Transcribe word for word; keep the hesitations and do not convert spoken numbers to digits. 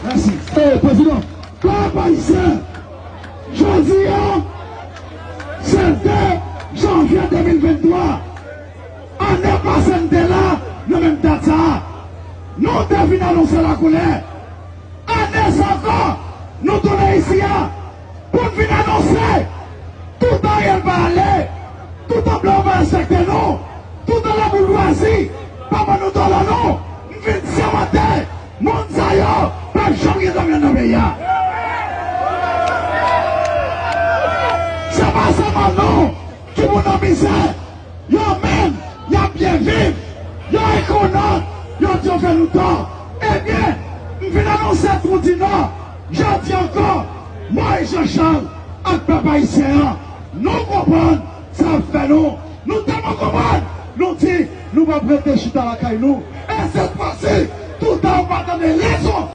Mèsi. E, prezidan, pèp ayisyen, jodi a, se de janvye de mil venntwa, ane pase n te la, nan menm dat sa a, nou te vin anonse lakoulè. Ane sa ankò, nou tounen isi a, pou n vin anonse, toutan Ariel pa ale, toutan blan yo pa respekte nou, toutan laboujwazi pa ban nou dòlò nou, m vin sèmante, moun sa yo p ap janm gen dòmi nan peyi a. Se pa sèlman nou ki pou nan mizè, yo menm, y ap byen viv, yo rekonèt, yo di yo fè nou tò. Ebyen, m vin anonse Twoudinò, jodi ankò, Moyiz Jan Chal ak pèp ayisyen an, nou konprann sa ap fè nou. Nou tèlman konprann, nou di, nou p ap rete chita lakay nou. E sèt fwa si, toutan ou pa tande lèson.